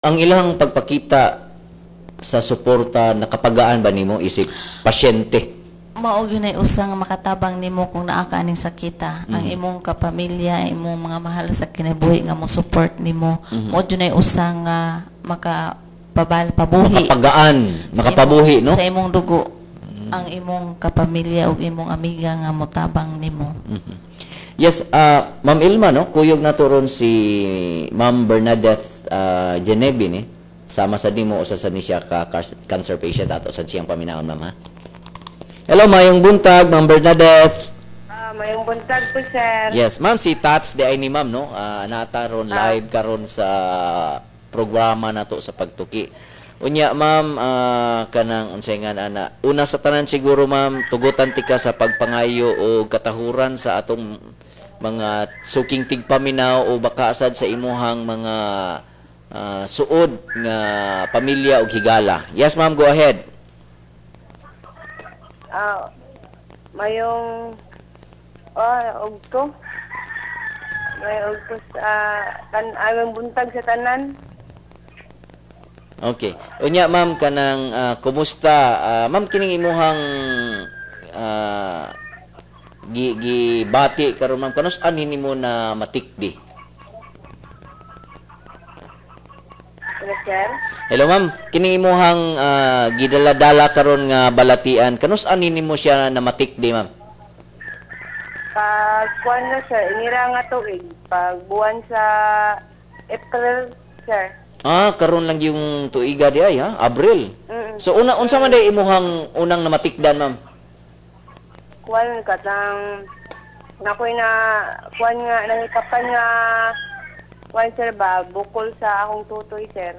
Ang ilang pagpakita sa suporta, nakapagaan ba nimo isip pasyente? Mao gyud nay usa nga makatabang nimo kung naa ka aning sakita. Ang imong kapamilya, imong mga mahal sa kinabuhi nga mo support nimo. Mao gyud nay usa nga makapabal pabuhi. Makapagaan, sa makapabuhi, imong, no? Sa imong dugo. Ang imong kapamilya ug imong amiga nga motabang nimo. Yes, Ma'am Ilma, no? Kuyog na ron si Ma'am Bernadette Genevi, ni. Sama sa nimo, usa sa ni siya ka cancer patient, ato sa siyang paminaon, ma'am, ha? Hello, mayong buntag, Ma'am Bernadette. Ah, mayong buntag po, sir. Yes, ma'am, si Tats di ay ni ma'am, no? Nata ron live karon sa programa nato sa pagtuki. Unya, ma'am, kanang unsay nga ana. Una sa tanan siguro, ma'am, tugutan tika sa pagpangayo o katahuran sa atong mga suking tigpaminaw o baka asad sa imuhang mga suod nga pamilya og higala. Yes, ma'am, go ahead. Mayong ugto. Mayong ugto sa mayong buntag sa tanan. Okay. Unya, ma'am, kanang kumusta, ma'am, kining imuhang gi gibati karon, ma'am, kanus ani nimo na matikdi? Ano, sir? Hello, ma'am, kining imuhang gidala-dala karon nga balatian, kanus ani nimo siya na matikdi, ma'am? Pag kuan na, sir, inira nga tuig, pag buwan sa April, sir. Ah, karon lang yung tuiga di ay ha, Abril. So una, unsa man day imuhang unang namatikdan, ma'am? Kuan katang nakoy na kuan nga nahikapan nga kuan, sir, ba bukol sa akong tutoy, sir.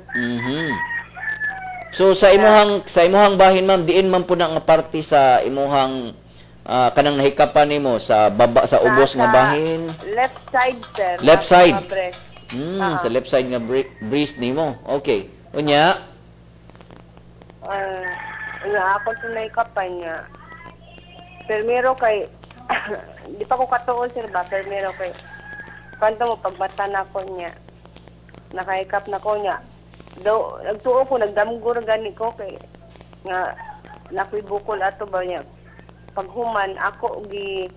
So sa imuhang bahin, ma'am, diin man po na nga parte sa imuhang kanang nahikapan nimo, sa baba, sa ubos nga Nasa bahin? left side, sir. Left Nasa side. mga breast. Sa left side nga breast nimo. Okay. Unya, Nga ako sa nahikapan niya. Permero kay di pa ko katuo, sir, ba, permero kay kanto mo pagbata na ko niya. Nakahikap na ko niya. Do nagtuo ko, nagdamgo ra gani ko kay nga nakoy bukol ato ba niya. Paghuman ako gi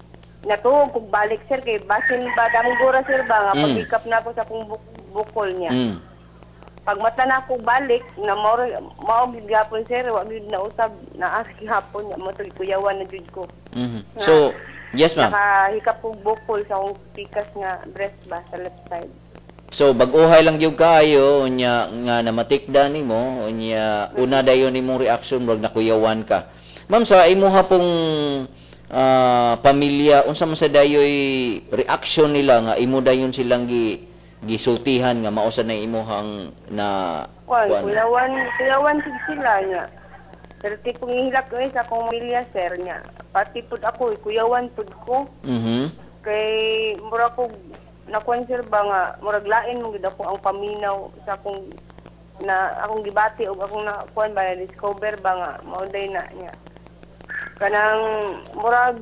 natuo kog balik, sir, kay basin ba damgo ra, sir, ba nga paghikap na ako sa akong bukol niya. Pag mata na ako balik na mao mao gid gapon, sir, wa gid na usab na gihapon niya mo kuyawan na jud ko. So, yes, ma'am. Nakahikap kog bukol sa akong pikas nga breast ba sa left side. So bag-uhay lang gyud kaayo, unya nga namatikda nimo, unya una dayon nimong reaction murag nakuyawan ka. Ma'am, sa imuha pong pamilya, unsa man sa dayoy reaction nila nga imo dayon silang gi gisultihan nga mao sa na imuhang na Kuan, kuan? Kuyawan, kuyawan jud sila niya. Pero tipong ihilak ko sa akong pamilya, sir, niya. Pati pud ako, kuyawan pud ko. Kay mura ko nakuan, sir, ba nga murag lain mo gid ako ang paminaw sa akong na akong gibati og akong na kuan ba na discover ba nga mao day na niya. Kanang murag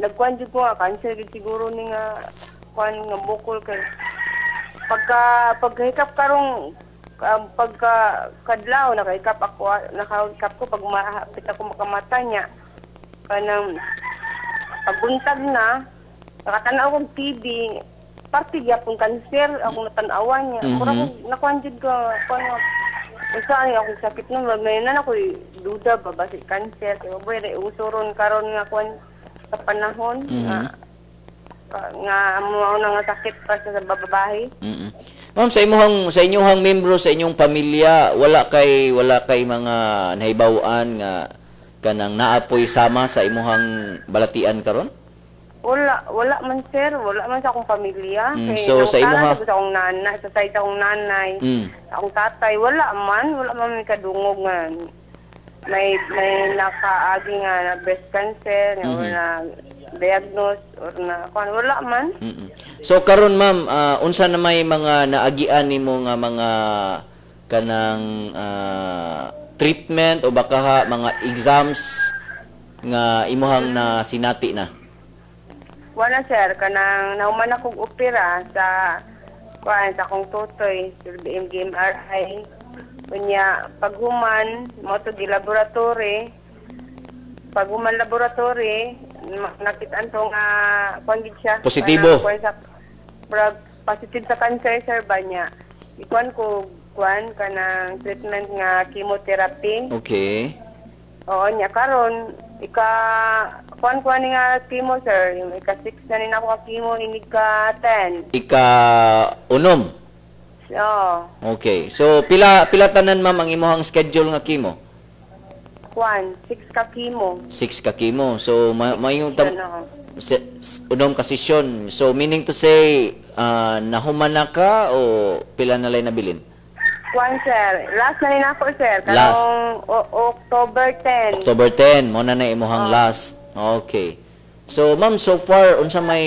nagkuan jud ko nga cancer gid siguro ni nga kuan nga bukol kay pagka pagkahikap karong pagka kadlaw nakahikap ako, nakahikap ko pag mahapit ako makamata niya, kanang pagbuntag na nakatanaw kog TV, parte gyapon cancer akong natanawan niya. Mura kog nakuan jud ko kuan nga unsa ani akong sakit nun, wag ngayon na ako'y duda ba basi cancer kay boy re uso ron karon nga kuan sa panahon nga nga mao na nga sakit pa sa babae. Ma'am, sa inyong membro sa inyong pamilya, wala kay mga nahibaw-an nga kanang naapoy sama sa imuhang balatian karon? Wala, wala man, sir, wala man sa akong pamilya. Kay So, sa nangutana imuha- sa akong nanay, sa side sa akong nanay, akong tatay, wala man may kadungog nga may nakaagi nga na breast cancer or na diagnose or na kuan, wala man. So karon, ma'am, unsa na may mga naagian nimo nga mga kanang treatment o baka ha, mga exams nga imuhang na sinati na? Wala, sir, kanang nahuman akong opera sa Kuan sa akong tutoy, sulbi MRI. Unya paghuman mo to gi laboratory. Paghuman laboratory, nakitaan to nga kuan gid siya. Positibo. Kuan sa murag positive sa cancer, sir, ba niya. Ikuan ko kuan kanang treatment nga chemotherapy. Okay. Oo, niya karon ika kuan kuan ni nga chemo, sir, yung ika 6 na ni nako ka chemo, inig ka 10. Ika unom. Oo. Okay. So pila pila tanan, ma'am, ang imuhang schedule nga chemo? Kuan, 6 ka chemo. 6 ka chemo. So mayong tam, Ano. Unom ka session. So meaning to say, nahuman na ka o pila na lay nabilin? Kuan, sir, last na ni nako, sir, Last. karong October 10. October 10, mo na na imuhang last. Okay. So ma'am, so far unsa may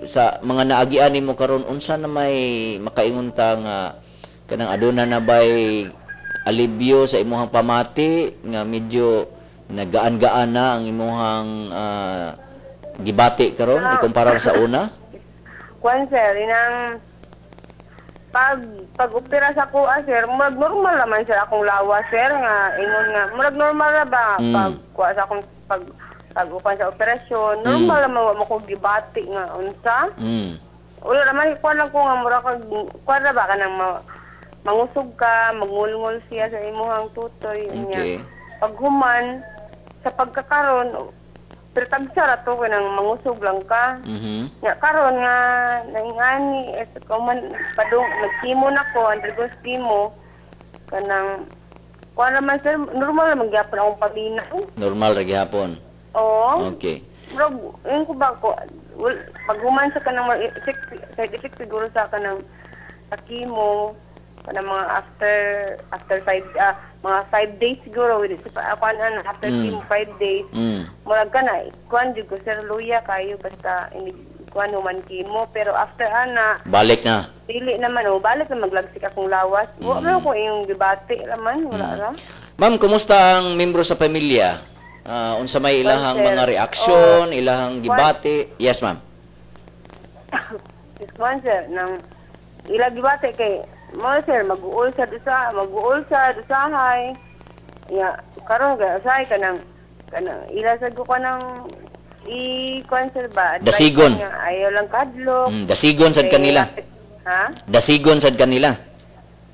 sa mga naagian nimo karon, unsa na may makaingon ta nga kanang aduna na bay alibyo sa imuhang pamati nga medyo nagaan-gaan na ang imuhang gibati karon ikumpara sa una? Kuan, sir, inang pag pag-opera sa kuha, sir, murag normal naman, sir, akong lawas, sir, nga ingon nga murag normal na ba pag kuha sa akong pag pag upan sa operasyon, normal naman, wa mo ko gibati nga unsa. Wala naman, kuha lang ko nga murag kag kuha na ba kanang mangusog ka, mangulngol siya sa imuhang tutoy unya. Paghuman sa pagkakaron, pero tagsa ra to kanang mangusog lang ka. Nga karon nga naingani es kuman padung nagkimo na ko, undergo chemo, kanang kuan naman, sir, normal naman gyapon akong paminaw. Normal ra gihapon. Oo. Okay. Murag yun ko ba ko well, paghuman sa kanang effect, side effect siguro sa kanang sa chemo, kanang mga after after 5 mga 5 days siguro with kuan ana after chemo 5 days. Murag ka na kuan jud ko, sir, luya kayo basta ini kuan human chemo, pero after ana Balik na. Dili naman, oh, balik na maglagsik akong lawas. Wa man ko yung gibati raman, wala ra. Ma'am, kumusta ang membro sa pamilya? Unsa may ilahang Well, sir, mga reaksyon, ilahang gibati? Yes, ma'am. Kuan, sir, nang ila gibati kay mo, sir, mag-uul sa usa, mag-uul sa usahay. Ya, karon kay usahay kanang kanang ila sa ko kanang i kuan, sir, ba? Advice Dasigon. nga, ayaw lang kadlok. Dasigon sad kanila. Ha? Dasigon sad kanila.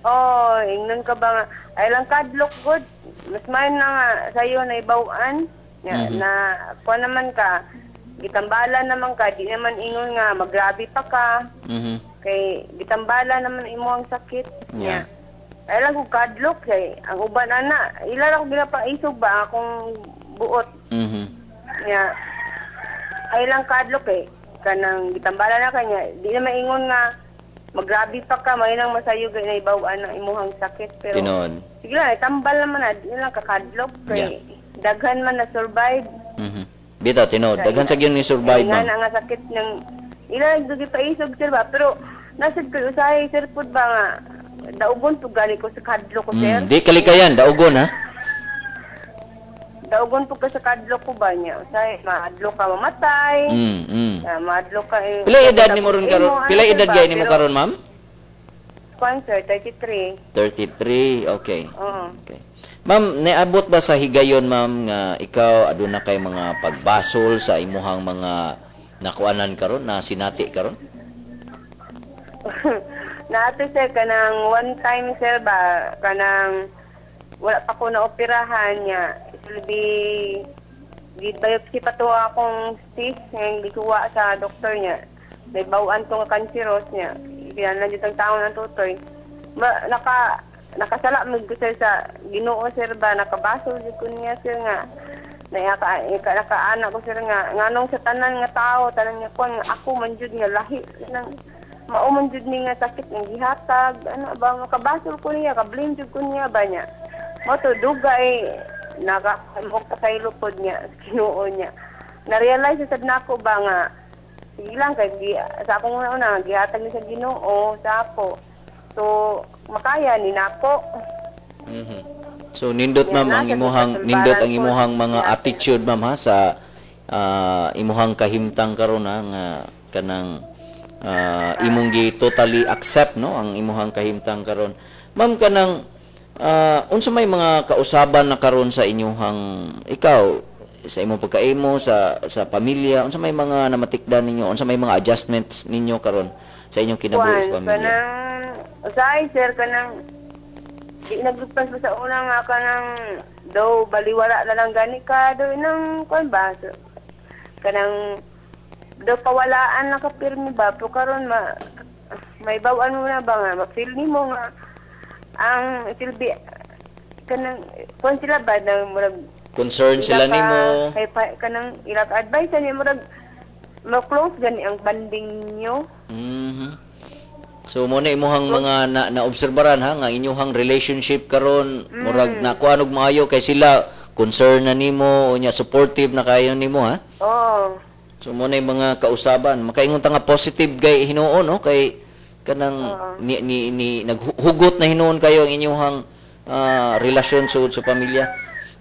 Oh, ingnon ka ba nga ay lang kadlok good. Mas may na nga sayo na ibawan nga, na kuan naman ka, gitambalan naman ka, di naman ingon nga magrabe pa ka kay gitambala naman imo ang sakit. Nya. Ay lang kung kadlok kay ang uban ana ila ra ko ginapaisog ba akong buot. Nya. Ay lang kadlok kay kanang gitambala na kanya, di naman ingon nga magrabe pa ka, may nang masayo gay na ibawan ang imuhang sakit, pero Tinuod. Sige lang, tambal naman na, di lang kakadlok kay daghan man na survive. Bitaw, tinuod. Daghan sa gyud ni survive, Nga ma'am. na nga sakit ng ila dugi paisog, sir, ba, pero nasad ko usahay, sir, pud ba nga daugon pud gani ko sa kadlok ko, sir. Di kalikayan, daugon ha. Daugon pud ka sa kadlok ko ba niya, usahay maadlok ka mamatay. Maadlok ka eh. Pila edad nimo ron karon? Imo, ano, Pila sir, edad ba? gay nimo Pero, karon, ma'am? Kwan, sir, 33. 33. Okay. Oo. Okay. Ma'am, niabot ba sa higayon, ma'am, nga ikaw aduna kay mga pagbasol sa imuhang mga nakuanan karon, na sinati karon? Nato, sir, kanang one time, sir, ba, kanang wala pa ko na operahan niya. Sulbi gi biopsy pa to akong cyst nga gikuha sa doktor niya. May bawaan to nga cancerous niya. Kaya lang ang taon ang tutoy. Ma, nakasala man ko, sir, sa Ginoo, sir, ba, nakabasol jud ko niya, sir, nga na ika, nakaana ko, sir, nga nganong sa tanan nga tao, tanan nga kuan nga ako man jud nga lahi nang mao man jud ni nga sakit nga gihatag ano ba, makabasol ko niya, ka-blame jud ko niya ba niya. Mo to dugay naka mo pasaylo pod niya sa Ginoo niya. Na-realize sad nako ba nga sige lang kay gi, sa akong una gihatag ni sa Ginoo sa ako, so makaya ni nako. So nindot, ma'am, ang nasa imuhang kasulbaran nindot ang ko. imuhang mga attitude, ma'am, ha, sa imuhang kahimtang karon ha, nga kanang Imong gi totally accept, no, ang imuhang kahimtang karon. Ma'am, kanang unsa may mga kausaban na karon sa inyuhang ikaw sa imong pagkaimo sa pamilya, unsa may mga namatikdan ninyo, unsa may mga adjustments ninyo karon sa inyong kinabuhi sa pamilya? Kanang usahay sir, kanang di naglupas ba sa una nga kanang daw baliwala na lang gani ka daw nang kuan ba, so, kanang daw pawalaan na ka pirmi ba, pero karon ma may bawaan mo na ba nga ma-feel nimo nga ang silbi kanang kuan sila ba nang murag concern sila nimo kay pa, kanang ila ka advice ani murag ma-close gani ang banding nyo. Mhm. So mo na imuhang mga na obserbaran ha nga inyuhang relationship karon murag nakuan og maayo kay sila concern na nimo unya supportive na kayo nimo ha. Oo. So mo na yung mga kausaban, makaingon ta nga positive kay hinuon, no, kay kanang ni naghugot na hinuon kayo ang inyuhang relasyon sud sa pamilya.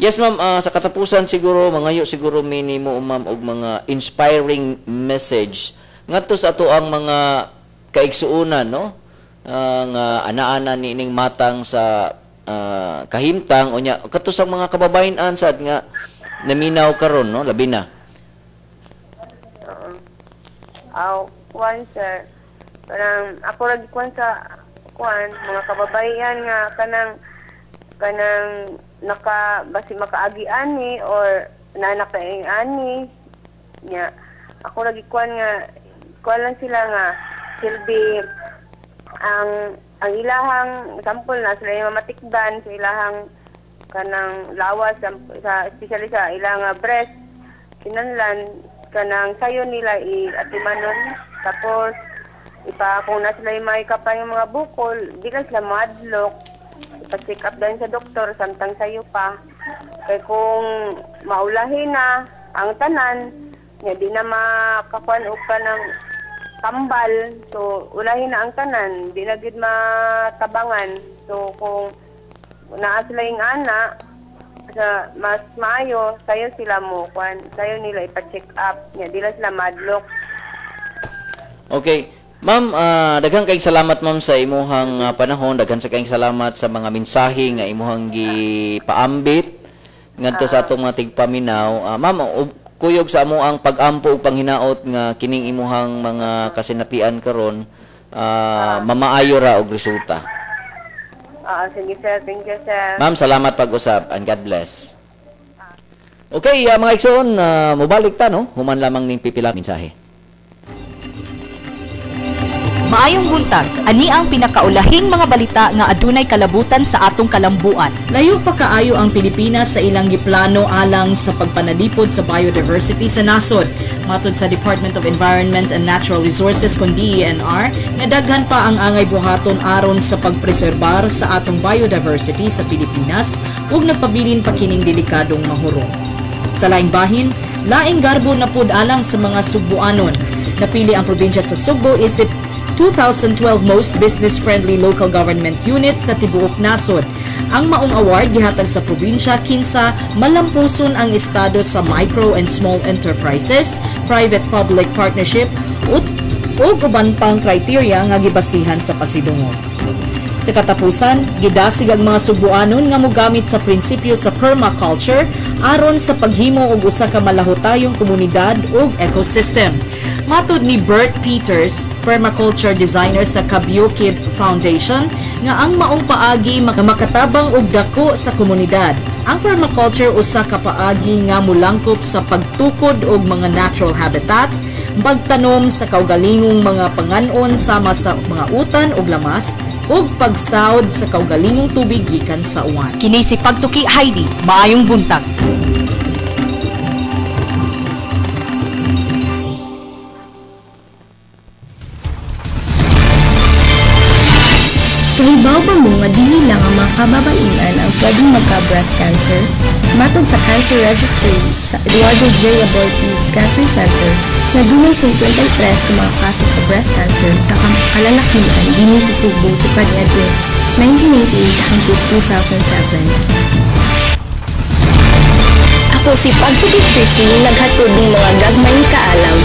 Yes ma'am, sa katapusan siguro mangayo siguro minimo ma'am og mga inspiring message ngadto sa ato ang mga kaigsuonan, no, nga ana-ana niining matang sa kahimtang unya kadto sa mga kababayen-an sad nga naminaw karon, no, labi na. Aw, kuan sir. Kanang ako ra kuan sa kuan mga kababayan nga kanang kanang naka basi makaagi ani or nanakaing ani nya ako ra kuan nga kuan lang sila nga silbi ang ilahang sample na sila yung mamatikdan sa ilahang kanang lawas sa especially sa ilang breast kinanlan kanang sayo nila i-atimanon, tapos ipa kung na sila yung may kapay yung mga bukol di lang sila madlok, ipa-check up din sa doktor samtang sayo pa kay kung maulahin na ang tanan nya di na makakuan og kanang tambal, so ulahin na ang tanan di na gid matabangan. So kung naa sila yung ana sa mas maayo sayo sila mo kuan sayo nila ipa-check up nya di lang sila madlok. Okay. Ma'am, daghang kayong salamat ma'am sa imuhang panahon, daghan sa kayong salamat sa mga mensahe nga imuhang gipaambit ngadto sa atong mga tigpaminaw. Ma'am, kuyog sa amo ang pag-ampo ug panghinaot nga kining imuhang mga kasinatian karon mamaayo ra og resulta. Sige sir, thank you sir. Ma'am, salamat pag-usap and God bless. Okay, mga igsoon, mobalik ta, no? Human lamang ning pipila mensahe. Maayong buntag, ani ang pinakaulahing mga balita nga adunay kalabutan sa atong kalambuan. Layo pa kaayo ang Pilipinas sa ilang giplano alang sa pagpanalipod sa biodiversity sa nasod. Matod sa Department of Environment and Natural Resources kon DENR, nga daghan pa ang angay buhaton aron sa pagpreserbar sa atong biodiversity sa Pilipinas ug nagpabilin pa kining delikadong mahurong. Sa laing bahin, laing garbo na pud alang sa mga Sugbuanon. Napili ang probinsya sa Sugbo isip 2012 Most Business-Friendly Local Government Unit sa tibuok nasod. Ang maong award gihatag sa probinsya kinsa malampuson ang estado sa micro and small enterprises, private-public partnership ug uban pang criteria nga gibasihan sa pasidungog. Sa katapusan, gidasig ang mga Sugbuanon nga mogamit sa prinsipyo sa permaculture aron sa paghimo og usa ka malahutayong komunidad ug ecosystem. Matod ni Bert Peters, permaculture designer sa Kabyukid Foundation, nga ang maong paagi makatabang og dako sa komunidad. Ang permaculture usa ka paagi nga molangkop sa pagtukod og mga natural habitat, pagtanom sa kaugalingong mga panganon sama sa mga utan ug lamas, ug pagsawd sa kaugalingong tubig gikan sa uwan. Kini si Pagtuki Heidi, maayong buntag. Kahibaw ba mo nga dili lang ang mga kababaihan ang pwedeng magka-breast cancer? Matod sa Cancer Registry sa Eduardo J. Aboitiz Cancer Center, na dunay 53 ka mga kaso sa breast cancer sa kalalakihan dinhi sa Sugbo sukad niadtong 1988 hangtod 2007. Ako si Pagtuki Chrislyn, naghatod ng mga gagmayng kaalam.